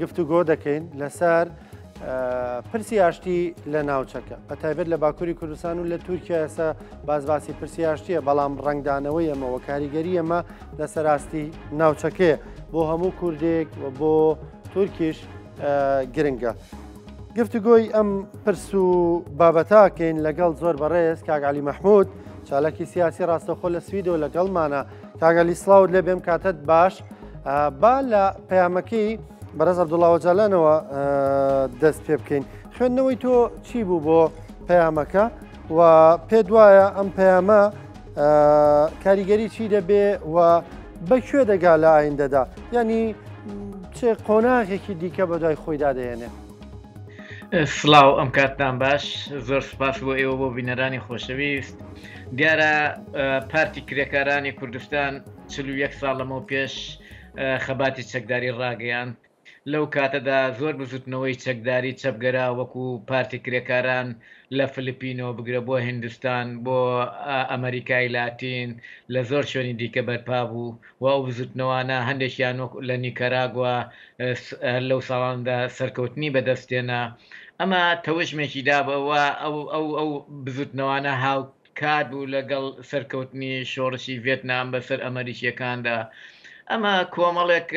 گفتوگۆ دەکەین لەسەر پرسی ئاشتی لە ناوچەکە بە تایبەت لە باکووری کوردستان و لە تورکیا ئێستا باز باسی پرسی ئاشتیە بەڵام ڕەنگدانەوەی ئەمەوە کاریگەری ئەمە لەسەر ئاستی ناوچەکەیە بۆ هەموو کوردێک و بۆ تورکیش گرنگە. گفتوگۆی ئەم پرس و بابەتاکەین لەگەڵ زۆر بەڕێز کاک عەلی مەحمود چالاکی سیاسی ڕاستەخۆ لە سویدەوە لەگەڵمانە کاک عەلی سڵاوت لێ بێم کاتت باش با لە پەیامەکەی بەڕێز عەبدوڵا ئۆجالانەوە دەست پێ بکەین خوێندنەوەی تۆ چی بوو بۆ پەیامەکە و پێت وایە ئەم پەیامە کاریگەری چی دەبێ و بە کوێ دەگا لە ئایندەدا یعنی چ قۆناغێکی دیکە بە دوای خۆیدا دەهێنێ؟ سڵاو ئەم کاتتان باش زۆر سپاس بۆ ئێوە بۆ بینەرانی خۆشەویست دیارە پارتی کرێکارانی کوردستان 41 ساڵ لەمەو پێش خەباتی چەکداری ڕاگەیاند لەو کاتەدا زۆر بزوتنەوەی چەکداری چەپگەرا وەکو پارتی کرێکاران لە فلپینەوە بگرە بۆ هیندستان بۆ ئەمەریکای لاتین لە زۆر شوێنی دیکە بەرپا بوو و ئەو بزوتنەوانە هەندێکیان وەک لە نیکەراگوا هەر لەو ساڵاندا سەرکەوتنی بەدەست هێنا ئەمە تەوژمێکی دا بە ئەو ئەو بزوتنەوانە هاو کات بوو لەگەڵ سەرکەوتنی شۆڕشی ڤێتنام بەسەر ئەمەریکییەکاندا. ئەمە کۆمەڵێک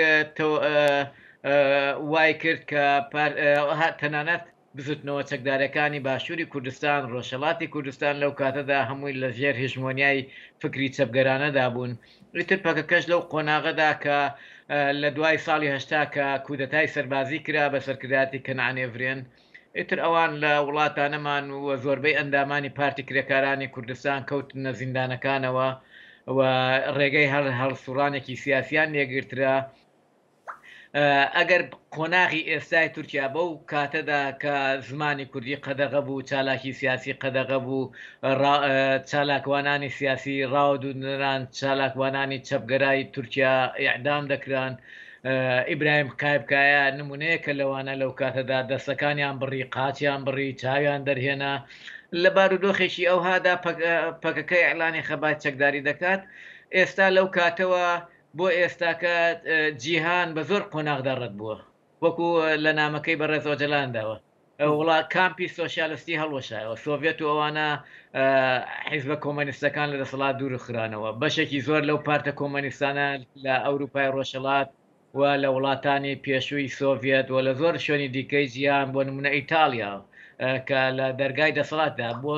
وای کرد کە تەنانەت بزوتنەوە چەکدارەکانی باشووری کوردستان، ڕۆژهەڵاتی کوردستان لەو کاتەدا هەمووی لە ژێر هژمۆنیای فکری چەپگەرانەدا بوون. ئیتر پەکەکەش لەو قۆناغەدا کە لە دوای ساڵی 80 کە کودەتای سەربازی کرا بە سەرکردایەتی کەنعان ئێڤرێن، ئیتر ئەوان لە وڵاتانەمان و زۆربەی ئەندامانی پارتی کرێکارانی کوردستان کەوتنە زیندانەکانەوە و ڕێگەی هەر هەڵسوڕانێکی سیاسیان لێگرترا. ئەگەر قۆناغی ئێستای تورکیا بەو کاتەدا کە زمانی کوردی قەدەغە بوو، چالاکی سیاسی قەدەغە بوو، چالاکوانانی سیاسی ڕاوەدوونران، چالاکوانانی چەپگەرای تورکیا ئیعدام دەکران، ئیبراهیم قایبکایە نمونەیەکە لەوانە لەو کاتەدا دەستەکانیان بڕی، قاچیان بڕی، چاویان دەرهێنا. لە بارودۆخێکی ئەوهادا پەکەکە ئیعلانی خەبات چەکداری دەکات. ئێستا لەو کاتەوە بۆ ئێستاکە جیهان بە زۆر قۆناغدا ڕەت بووە. وەکو لە نامەکەی بەڕێز ئۆجەلان داوە. وڵا کامپی سۆسیالستی هەڵوەشایەوە، سۆڤێت و ئەوانە حیزبە کۆمەنیستەکان لە دەسەڵات دوور خرانەوە، بەشێکی زۆر لەو پارتە کۆمەنیستانە لە ئەوروپای ڕۆژهەڵات و لە وڵاتانی پێشووی سۆڤێت و لە زۆر شوێنی دیکەی جیهان بۆ نمونە ئیتاڵیا کە لە دەرگای دەسەڵاتدا بۆ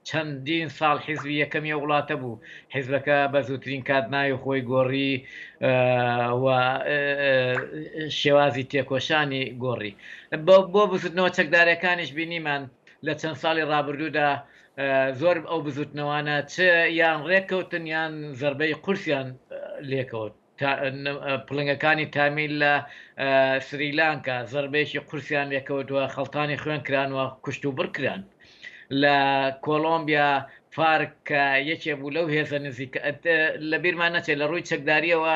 چەندین ساڵ حیزبی یەکەمی ئەو وڵاتە بوو، حیزبەکە بە زووترین کات ناوی خۆی گۆڕی و شێوازی تێکۆشانی گۆڕی. بۆ بزوتنەوە چەکدارەکانیش بینیمان لە چەند ساڵی ڕابردوودا زۆر ئەو بزوتنەوانە چ یان ڕێککەوتن یان زەربەی قورسیان لێکەوت. پڵنگەکانی تامیل لە سریلانکا زەربەیەکی قورسیان لێکەوت و خەڵتانی خوێن کران و کوشت و بڕ کران. لە کۆڵۆمبیا فارک کە یەکێ بوو لەو هێزە نزیکە لە بیرمان نەچێت لە ڕووی چەکداریەوە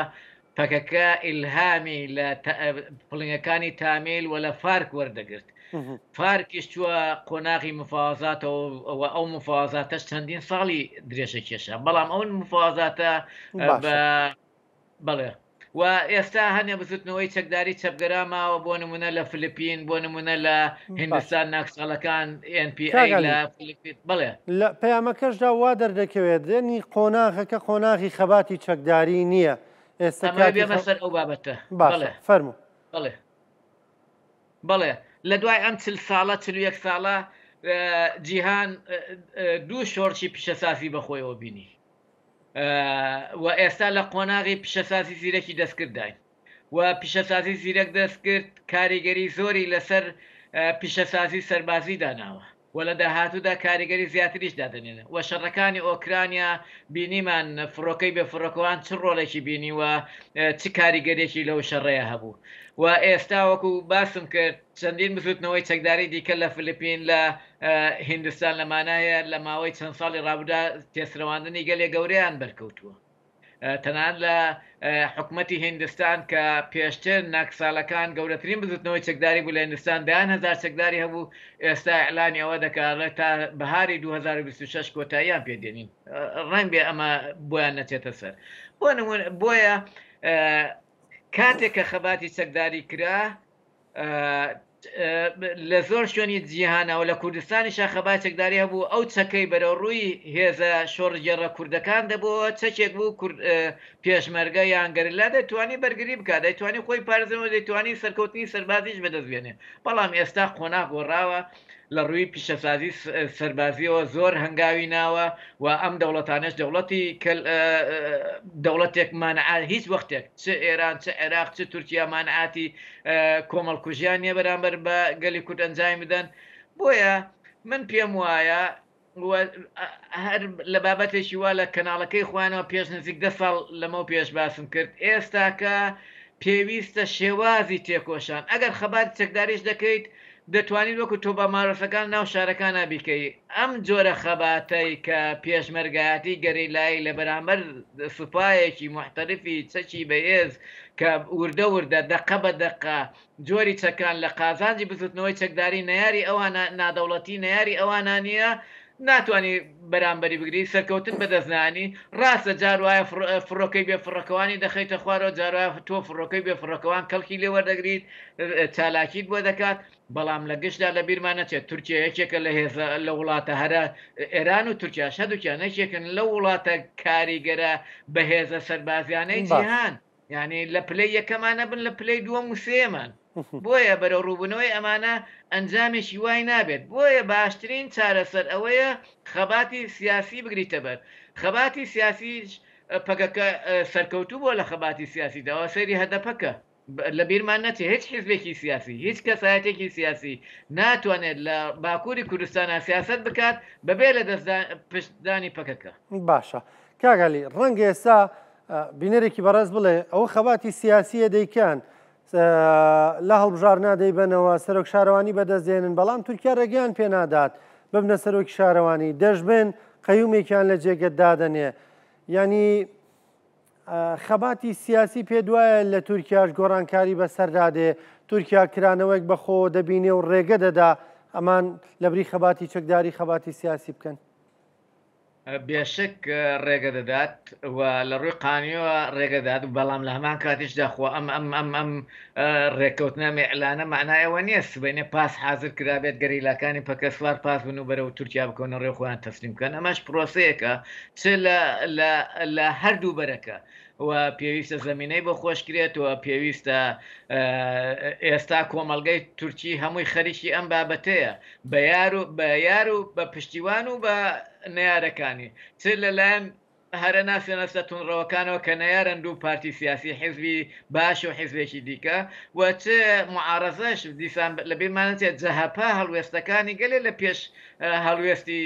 پەکەکە ئیلهامی لە پڵنگەکانی تامیل و لە فارک وەردەگرت. فارکیش چووە قۆناغی مفاوەزاتەوە و ئەو مفاوەزاتەش چەندین ساڵی درێژە کێشا بەڵام ئەو مفاوەزاتە بە بەڵێ و ئێستا هەنێ بزوتنەوەی چەکداری چەپگەرا ماوە بۆ نمونە لە فلپین بۆ نمونە لە هندستان ناکساڵەکان NPA لە فلپین بەڵێ لە پەیامەکەشدا وا دەردەکەوێت دێنی قۆناغەکە قۆناغی خەباتی چەکداری نییە ئێستا بێمە سەر ئەو بابەتە بەڵێ فەرموو بەڵێ بەڵێ لە دوای ئەم 40 ساڵە 41 ساڵە جیهان دوو شۆڕشی پیشەسازی بەخۆیەوە بینی و ئێستا لە قۆناغی پیشەسازی زیرەکی دەستکردداین و پیشەسازی زیرەک دەستکرد کاریگەری زۆری لەسەر پیشەسازی سەربازی داناوە و لە داهاتوودا کاریگەری زیاتریش دادەنێن و شەڕەکانی ئۆکرانیا بینیمان فڕۆکەی بێ فڕۆکەوان چ ڕۆڵێکی بینی و چ کاریگەریەکی لەو شەڕەیە هەبوو و ئێستا وەکو باسم کرد چەندین بزوتنەوەی چەکداری دیکە لە فلپین لە هیندستان لەمانە هەیە لە ماوەی چەند ساڵی ڕابدا تێسرەواندنی گەلێ گەورەیان بەرکەوتووە. تەنانەت لە حکومەتی هیندستان کە پێشتر ناکسالەکان گەورەترین بزوتنەوەی چەکداری بوو لە هیندستان دەیان هەزار چەکداری هەبوو ئێستا ئیعلانی ئەوە دەکات ڕێک تا بەهاری 2026 کۆتاییان پێ دێنین ڕەنگ بێ ئەمە بۆیان نەچێتە سەر بۆ نمونە بۆیە کاتێک کە خەباتی چەکداری کرا. لە زۆر شوێنی جیهانەوە لە کوردستانیشا خەبات چەکداری هەبوو ئەو چەکەی بەرەو ڕووی هێزە شۆڕشگێڕە کوردەکان دەبۆوە چەکێک بوو کورد پێشمەرگە یان گەریلا دەیتوانی بەرگری بکات دەیتوانی خۆی پارێزنەوە دەیتوانی سەرکەوتنی سەربازیش بەدەست بێنێ بەڵام ئێستا قۆناغ گۆڕاوە لە ڕووی پیشەسازی سەربازیەوە زۆر هەنگاوی ناوە و ئەم دەوڵەتانەش دەوڵەتی دەوڵەتێک مانع هیچ وەختێک چ ئێران چ عێراق چ تورکیا مانعاتی کۆمەڵکوژیان نییە بەرامبەر بە گەلی کورد ئەنجامی بدەن بۆیە من پێم وایە هەر لە بابەتێکی وا لە کەناڵەکەی خۆیانەوە پێش نزیک دە ساڵ لەمەو پێش باسم کرد ئێستاکە پێویستە شێوازی تێکۆشان ئەگەر خەباتی چەکداریش دەکەیت دەتوانیت وەکو تۆبا مارۆسەکان ناو شارەکانا بیکەی ئەم جۆرە خەباتەی کە پێشمەرگایەتی گەریلایی لە بەرامبەر سوپایەکی موحتەرفی چەکی بەهێز کە وردە وردە دەقە بە دەقە جۆری چەکان لە قازانجی بزوتنەوەی چەکداری نەیاری ئەوانە نادەوڵەتی نەیاری ئەوانە نییە ناتوانی بەرامبەری بگری سەرکەوتن بەدەست نانی ڕاستە جار وایە فڕۆکەی بێ فڕۆکەوانی دەخەیتە خوارەوە جار وایە تۆ فڕۆکەی بێ فڕۆکەوان کەڵکی لێ وەردەگریت چالاکیت بۆ دەکات بەڵام لە گشتدا لە بیرمان نەچێت تورکیا یەکێکە لە هێزە لە وڵاتە هەرە ئێران و تورکیاش هەردووکیان یەکێکن لەو وڵاتە کاریگەرە بەهێزە سەربازیانەی جیهان یانی لە پلەی یەکەمان نەبن لە پلەی دووەم و سێیەمان بۆیە بەرەو ڕووبوونەوەی ئەمانە ئەنجامێکی وای نابێت بۆیە باشترین چارەسەر ئەوەیە خەباتی سیاسی بگریتە بەر خەباتی سیاسیش پەکەکە سەرکەوتوو بووە لە خەباتی سیاسیدا وە سەیری هەدەپە کە لە بیرمان نەچێت هیچ حیزبێکی سیاسی هیچ کەسایەتێکی سیاسی ناتوانێت لە باکووری کوردستانا سیاسەت بکات بەبێ لە دەستدان پشتدانی پەکەکە. باشە کاک عەلی ڕەنگە ئێستا بینەرێکی بەڕێز بڵێ ئەوە خەباتی سیاسیە دەیکەن لە هەڵبژاردنا دەیبەنەوە سەرۆک شارەوانی بەدەست دێنن بەڵام تورکیا ڕێگەیان پێنادات ببنە سەرۆکی شارەوانی دەشبن قەیومێکیان لە جێگەت دادەنێ یعنی خەباتی سیاسی پێ دوایە لە تورکیاش گۆڕانکاری بەسەردا دێ تورکیا کرانەوەیەک بەخۆ دەبینێ و ڕێگە دەدا ئەمان لەبری خەباتی چەکداری خەباتی سیاسی بکەن. بێشک ڕێگە دەدات و لە ڕووی قانونیەوە ڕێگە دەدات، بەڵام لە هەمان کاتیشدا خۆ ئەم ئەم ئەم ئەم ڕێککەوتنە ئەم ئیعلانە مەعنای ئەوە نییە سبەینێ پاس حازر کرابێت گەریلاکانی پەکە سوار پاس بن و بەرەو تورکیا بکەونە ڕێ و خۆیان تەسلیم بکەن، ئەمەش پرۆسەیەکە چ لە لە لە هەردوو بەرەکە و پێویستە زەمینەی بۆ خۆشکرێت و پێویستە ئێستا کۆمەڵگەی تورکی هەمووی خەریکی ئەم بابەتەیە بە یار و بە یار و بە پشتیوان و بە نەیارەکانی چ لەلایەن هەرە ناسیۆنالیستە توندڕەوەکانەوە کە نەیارن دوو پارتی سیاسی حیزبی باش و حیزبێکی دیکە و چ معارەزەش دیسان لەبیرمان نەچێت جەهەپە هەڵوێستەکانی گەلێ لە پێش هەڵوێستی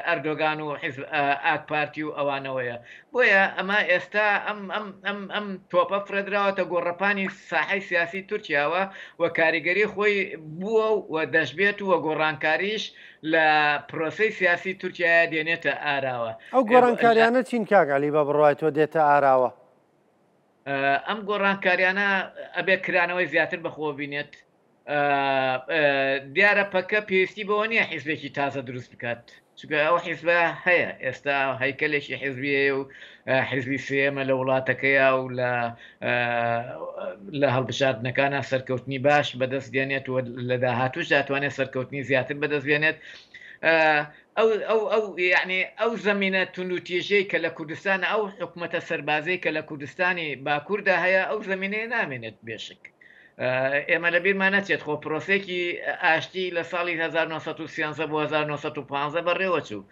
ئەردۆگان و حیزب ئاک پارتی و ئەوانەوەیە بۆیە ئەمە ئێستا ئەم ئەم ئەم ئەم تۆپە فڕێدراوەتە گۆڕەپانی ساحەی سیاسی تورکیاوە و کاریگەری خۆی بووە و دەشبێت و گۆڕانکاریش لە پرۆسەی سیاسی تورکیایا دێنێتە ئاراوە. ئەو گۆڕانکاریانە چین کاک عەلی بە بڕوای تۆ دێتە ئاراوە؟ ئەم گۆڕانکاریانە ئەبێ کرانەوەی زیاتر بەخۆوە بینێت، دیارە پەکە پێویستی بەوە نییە حیزبێکی تازە دروست بکات چونکە ئەو حیزبە هەیە ئێستا هەیکەلێکی حیزبی هەیە و حیزبی سێیەمە لە وڵاتەکەیا و لە لە هەڵبژاردنەکانە سەرکەوتنی باش بەدەست دێنێت و لە داهاتوش دەتوانێت سەرکەوتنی زیاتر بەدەست بێنێت ئەو ئەو ئەو یعنی ئەو زەمینە توندوتیژەی کە لە کوردستان ئەو حکومەتە سەربازەی کە لە کوردستانی باکووردا هەیە ئەو زەمینەیە نامێنێت بێشک ئێمە لە بیرمان نەچێت خۆ پرۆسەیەکی ئاشتی لە ساڵی 1913 بۆ 1915 بەڕێوەچوو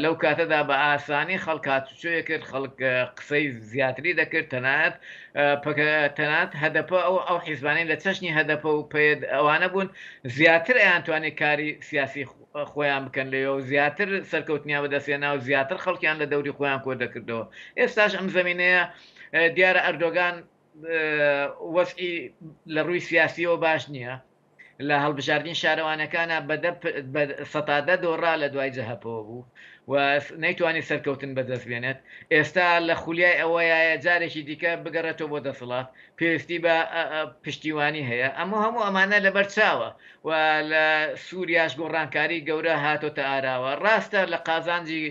لەو کاتەدا بە ئاسانی خەڵک هاتوچۆی کرد خەڵک قسەی زیاتری دەکرد تەنانەت تەنانەت هەدەپە ئەو ئەو حیزبانەی لە چەشنی هەدەپە و پەیەد ئەوانە بوون زیاتر ئەیانتوانی کاری سیاسی خۆیان بکەن لەوێ و زیاتر سەرکەوتنیان بەدەستهێنا و زیاتر خەڵکیان لە دەوری خۆیان کۆ دەکردەوە ئێستاش ئەم زەمینەیە دیارە ئەردۆگان وەزعی لە ڕووی سیاسیەوە باش نییە لە هەڵبژاردنی شارەوانەکانە بە سەتا دە دۆڕا لە دوای جەهەپەوە بوو و نەیتوانی سەرکەوتن بەدەست بێنێت ئێستا لە خولیای ئەوەیە جارێکی دیکە بگەڕێتەوە بۆ دەسەڵات پێویستی بە پشتیوانی هەیە ئەمە هەموو ئەمانە لەبەر چاوە و لە سووریاش گۆڕانکاری گەورە هاتۆتە ئاراوە ڕاستە لە قازانجی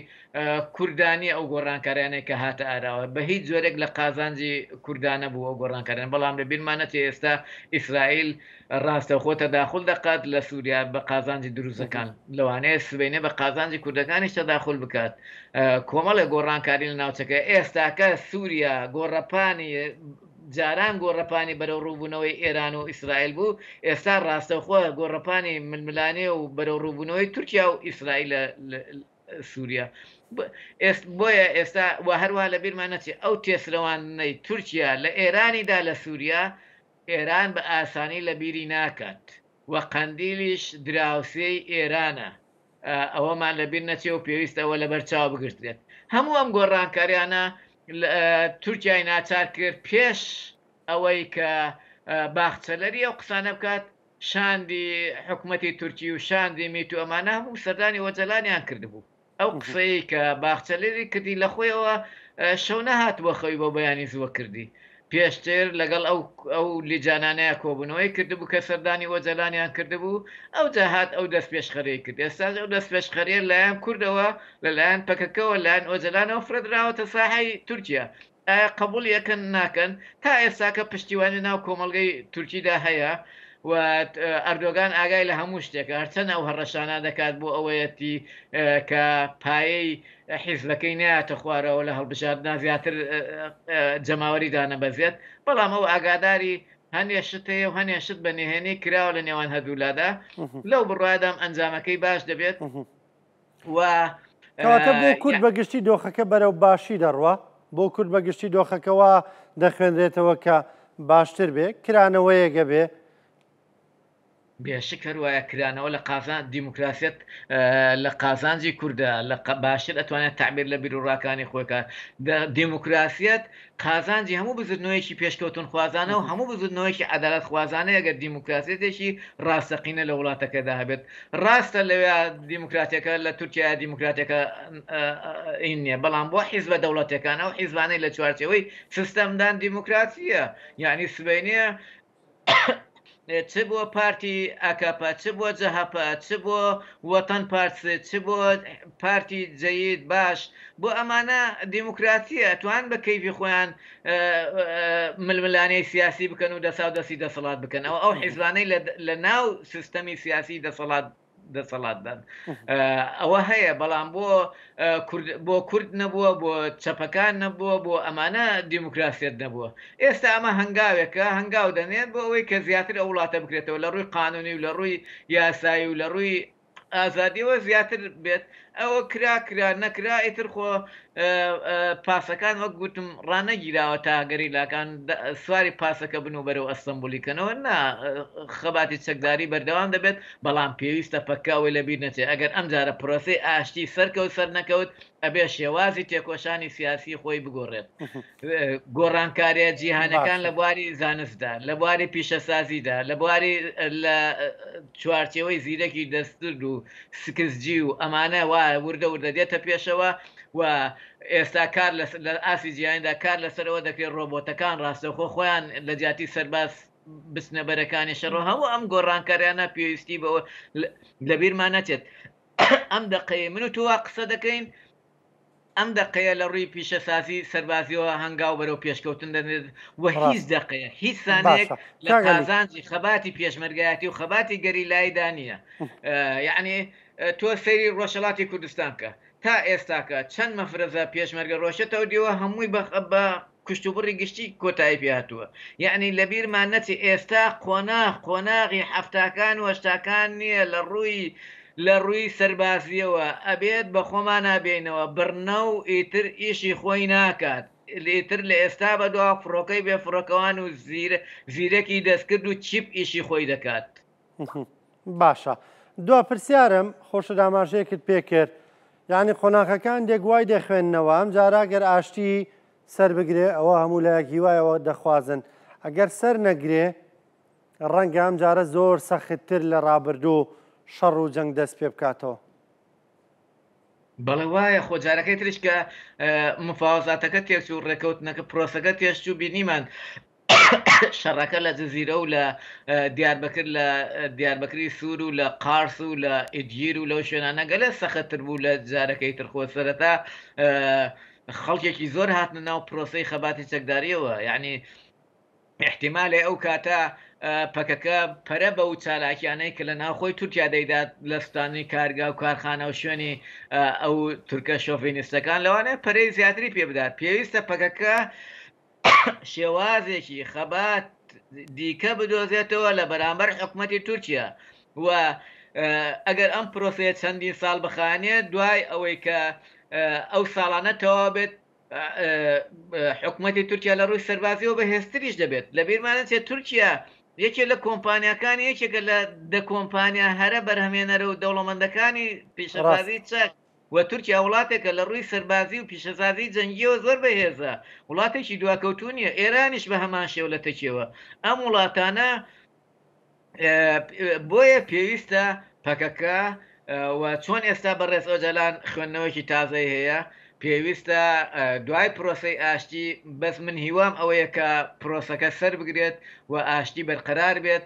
کوردا نیە ئەو گۆڕانکاریانەی کە هاتە ئاراوە بە هیچ جۆرێک لە قازانجی کوردا نەبوو ئەو گۆڕانکاریان، بەڵام لە بیرمان نەچێ ئێستا ئیسرائیل ڕاستەوخۆ تەداخول دەکات لە سوریا بە قازانجی دروزەکان، لەوانەیە سبەینێ بە قازانجی کوردەکانیش تەداخول بکات. کۆمەڵێک گۆڕانکاری لە ناوچەکە ئێستاکە سوریا گۆڕەپانی جاران گۆڕەپانی بەرەوڕووبوونەوەی ئێران و ئیسرائیل بوو، ئێستا ڕاستەوخۆ گۆڕەپانی ململانێ و بەرەوڕووبوونەوەی تورکیا و ئیسرائیلە لە سووریا. بۆیە ئێستا و هەروەها لەبیرمان نەچێت ئەو تێسرەواندنەی تورکیا لە ئێرانی دا لە سووریا، ئێران بە ئاسانی لەبیری ناکات و قەندیلیش دراوسێی ئێرانە. ئەوەمان لەبیر نەچێ و پێویستە ئەوە لەبەر چاو بگرترێت. هەموو ئەم گۆڕانکاریانە تورکیای ناچار کرد پێش ئەوەی کە باخچەلەری ئەو قسانە بکات، شاندی حکومەتی تورکی و شاندی میت و ئەمانە هەموو سەردانی ئۆجەلانیان کردبوو. ئەو قسەیەی کە باخچەلەری کردی لە خۆیەوە شەو نەهاتبووە خەوی بۆ بەیانی زووە کردی. پێشتر لەگەڵ ئەو ئەو لیجانانەیا کۆبوونەوەی کردبوو کە سەردانی ئۆجەلانیان کردبوو، ئەوجا هات ئەو دەستپێشخەریەی کرد. ئێستاش ئەو دەستپێشخەریە لەلایەن کوردەوە، لەلایەن پەکەکەوە، لەلایەن ئۆجەلانەوە فرێدراوەتە ساحەی تورکیا. ئایا قبوڵی ئەکەن ناکەن؟ تا ئێستاکە پشتیوانی ناو کۆمەڵگەی تورکیدا هەیە و ئەردۆگان ئاگای لە هەموو شتێکە، هەرچەند ئەو هەڕەشانە دەکات بۆ ئەوەیەتی کە پایەی حیزبەکەی نایەتە خوارەوە لە هەڵبژاردنا زیاتر جەماوەری دانەبەزێت، بەڵام ئەو ئاگاداری هەنێ شت هەیە و هەنێ شت بە نهێنی کراوە لە نێوان هەردوولادا، لەو بڕوایەدام ئەنجامەکەی باش دەبێت و کەواتە بۆ کورد بە گشتی دۆخەکە بەرەو باشی دەڕوا؟ بۆ کورد بە گشتی دۆخەکە وا دەخوێنرێتەوە کە باشتر بێ، کرانەوەیەک ئەبێ؟ بێشک هەروایە کرانەوە لە قازان دیموکراسیەت لە قازانجی کوردە لە باشتر ئەتوانێت تەعبیر لە بیروڕاکانی خۆی کات دیموکراسیەت قازانجی هەموو بزوتنەوەیەکی پێشکەوتنخوازانە و هەموو بزوتنەوەیەکی عەدالەتخوازانەیە گەر دیموکراسیەتێکی ڕاستەقینە لە وڵاتەکەدا هەبێت ڕاستە لەوێ دیموکراتەکە لە تورکیا دیموکراتەکە این نییە بەڵام بۆ حیزبە دەوڵەتەکان ئەو حیزبانەی لە چوارچێوەی سیستەمدان دیموکراسیە یعنی سبەینێ چ بۆ پارتی ئاکاپە، چ بۆ جەهەپە، چ بۆ وەتەن پارتسی، چ بۆ پارتی جەید باش، بۆ ئەمانە دیموکراسییە، ئەتوانن بە کەیفی خۆیان ململانێی سیاسی بکەن و دەساودەستی دەسەڵات بکەن. ئەوە ئەو حیزبانەی لە ناو سیستەمی سیاسی دەسەڵات دەسەڵاتدان ئەوە هەیە بەڵام بۆ بۆ کورد نەبووە بۆ چەپەکان نەبووە بۆ ئەمانە دیموکراسیەت نەبووە ئێستا ئەمە هەنگاوێکە هەنگاو دەنێت بۆ ئەوەی کە زیاتر ئەو وڵاتە بکرێتەوە لە ڕووی قانونی و لە ڕووی یاسایی و لە ڕووی ئازادیەوە زیاتر بێت ئەوە کرا کرا نەکرا ئیتر خۆ پاسەکان وەک گوتم ڕانەگیراوە تا گەریلاکان سواری پاسەکە بن و بەرەو ئەستەنبولی کەنەوە نا خەباتی چەکداری بەردەوام دەبێت بەڵام پێویستە پەککە ئەوەی لەبیر نەچێت ئەگەر ئەمجارە پرۆسەی ئاشتی سەرکەوت سەرنەکەوت ئەبێ شێوازی تێکۆشانی سیاسی خۆی بگۆڕێت گۆڕانکاریە جیهانەکان لە بواری زانستدا لە بواری پیشەسازیدا لە بواری لە چوارچێوەی زیرەکی دەستکرد و سکسجی و ئەمانە وا وردە وردە دێتە پێشەوە و ئێستا کار لە ئاستی جیهانیدا کار لەسەرەوە دەکرێت ڕۆبۆتەکان ڕاستەوخۆ خۆیان لە جیاتی سەرباز بچنە بەرەکانی شەڕەوە هەموو ئەم گۆڕانکاریانە پێویستی بەوە لەبیرمان نەچێت ئەم دەقەیە من و تۆ وا قسە دەکەین ئەم دەقەیە لە ڕووی پیشەسازی سەربازیەوە هەنگاو بەرەو پێشکەوتن دەنێت و هیچ دەقەیە هیچ سانەیەک لە قازانجی خەباتی پێشمەرگایەتی و خەباتی گەریلاییدا نییە یعنی تۆ سەیری ڕۆژهەڵاتی کوردستان بکە تا ئێستاکە چەند مەفرەزە پێشمەرگە ڕۆشتەوە دیوە هەمووی بە کوشتوبڕی گشتی کۆتایی پێ هاتووە یەعنی لەبیرمان نەچێ ئێستا قۆناغ قۆناغی حەفتاکان و هەشتاکان نییە لە ڕووی لە ڕووی سەربازیەوە ئەبێت بە خۆمانا بێینەوە بڕنەو ئیتر ئیشی خۆی ناکات ئیتر لە ئێستا بەدوا فڕۆکەی بێ فڕۆکەوان و زیرەکی دەستکرد و چیپ ئیشی خۆی دەکات. باشە دوا پرسیارم خۆشت ئاماژەیەکت پێ کرد یعنی قۆناغەکان دێک وای دەخوێندنەوە ئەم جارا گەر ئاشتی سەر بگرێ ئەوە هەموو لایەک هیوایەوە دەخوازن ئەگەر سەر نەگرێ ڕەنگە ئەم جارە زۆر سەختتر لە ڕابردوو شەڕ و جەنگ دەست پێ بکاتەوە. بەڵێ وایە خۆ جارەکەی تریش کە مفاوەزاتەکە تێکچوو ڕێکەوتنەکە پرۆسەکە تێشچوو بینیمان. شەڕەکە لە جزیرە و لە دیاربەکر لە دیاربەکری سوور و لە قارس و لە ئیدگیر و لەو شوێنانە گەلێ سەختتر بوو لە جارەکەی تر خۆ سەرەتا خەڵکێکی زۆر هاتنە ناو پرۆسەی خەباتی چەکداریەوە یعنی ئیحتیمالێ ئەو کاتە پەکەکە پەرە بەو چالاکیانەی کە لە ناوخۆی تورکیا دەیدات لە سوتاندنی کارگا و کارخانە و شوێنی ئەو تورکە شۆڤینیستەکان لەوانەیە پەرەی زیاتری پێ بدات پێویستە پەکەکە شێوازێکی خەبات دیکە بدۆزێتەوە لە بەرامبەر حکومەتی تورکیا و ئەگەر ئەم پرۆسەیە چەندین ساڵ بخانێت دوای ئەوەی کە ئەو ساڵانە تەواو بێت حکومەتی تورکیا لە ڕووی سەربازیەوە بەهێزتریش دەبێت لە بیرمان نەچێت تورکیا یەکێ لە کۆمپانیاکانی یەکێکە لە دە کۆمپانیا هەرە بەرهەمێنەرە و دەوڵەمەندەکانی پیشەسازی چەک و تورکیا وڵاتێکە لە ڕووی سەربازی و پیشەسازی جەنگیەوە زۆر بەهێزە وڵاتێکی دواکەوتوو نییە ئێرانیش بە هەمان شێوە لە تەکیەوە ئەم وڵاتانە بۆیە پێویستە پەکەکە و چۆن ئێستا بەڕێز ئۆجالان خوێندنەوەکی تازەی هەیە پێویستە دوای پرۆسەی ئاشتی بەس من هیوام ئەوەیە کە پرۆسەکە سەر بگرێت و ئاشتی بەرقەرار بێت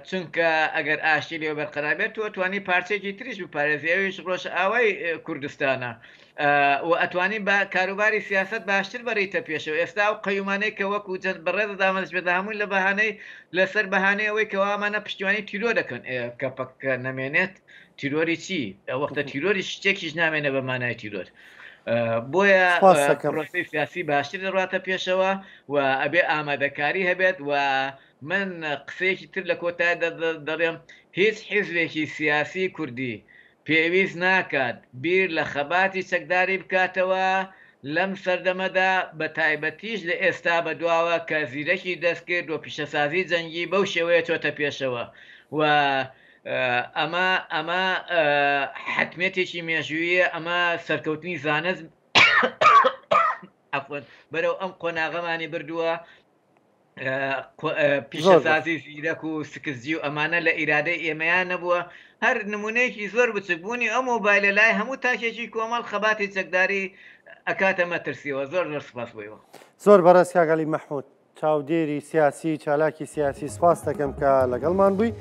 چونکە ئەگەر ئاشتی لێ بەرقەرار بێت تۆ توانی پارچێکی تریش بپارێزی ئەویش ڕۆژئاوای کوردستانە و ئەتوانی بە کاروباری سیاسەت باشتر بەریتە پێشەوە ئێستا ئەو قەیومانەی کە وەکو جەند بەڕێزت ئامادەش بێت هەمووی لە بەهانەی لەسەر بەهانەی ئەوەی کەوا ئەمانە پشتیوانی تیرۆر دەکەن ئێ کە پەکەکە نەمێنێت تیرۆری چی ئەو وەختە تیرۆری شتێکیش نامێنێ بە مانای تیرۆر بۆیە سپاس دەکەم. پرۆسەی سیاسی باشتر دەڕاتە پێشەوە و ئەبێ ئامادەکاری هەبێت و من قسەیەکی تر لە کۆتایدا دەڵێم هیچ حیزبێکی سیاسی کوردی پێویست ناکات بیر لە خەباتی چەکداری بکاتەوە لەم سەردەمەدا، بە تایبەتیش لە ئێستا بەدواوە کە زیرەکی دەستکرد و پیشەسازی جەنگی بەو شێوەیە چۆتە پێشەوە و ئەمە ئەمە حەتمیەتێکی مێژوویە، ئەمە سەرکەوتنی زانست عەفوەن بەرەو ئەم قۆناغەمانی بردووە. پیشەسازی زیرەک و سکزجی و ئەمانە لە ئیرادەی ئێمەیان نەبووە هەر نمونەیەکی زۆر بچک بوونی ئەو مۆبایلە لای هەموو تاکێکی کۆمەڵ خەباتی چەکداری ئەکاتە مەترسیەوە زۆر زۆر سپاس بۆ ئێوە. زۆر بەڕێز کاک عەلی مەحمود چاودێری سیاسی چالاکی سیاسی سپاست دەکەم کە لەگەڵمان بووی.